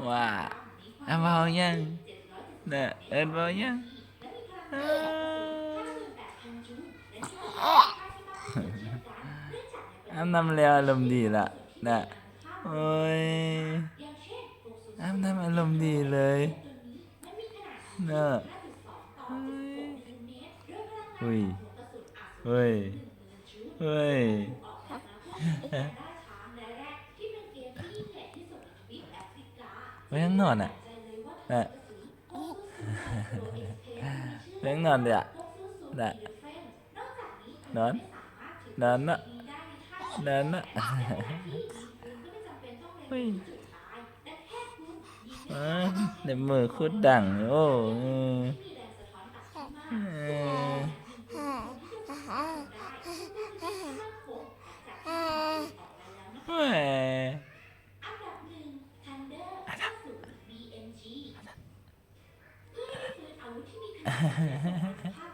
ວ່າ ອາ ເວົ້າຫຍັງ ນະ ເອີ້ນເວົ້າຫຍັງ? ອາບນ້ຳແລ້ວອາລົມດີລະ ນະ. ໂອ້ຍ ອາບນ້ຳອາລົມດີເລີຍ ເນາະ. ເຮີ້ຍ ເຮີ້ຍ ເຮີ້ຍ ໄປທາງນອນນະ ນະ ໄປທາງນອນເດີ ນະ ນອນ ນອນເນາະ ນອນເນາະ. ເຮີ້ຍ ອາ ເລັບມືໂຄດດັງ ໂອ້ ເອີ ເຮີ້ຍ. ອາດາມ.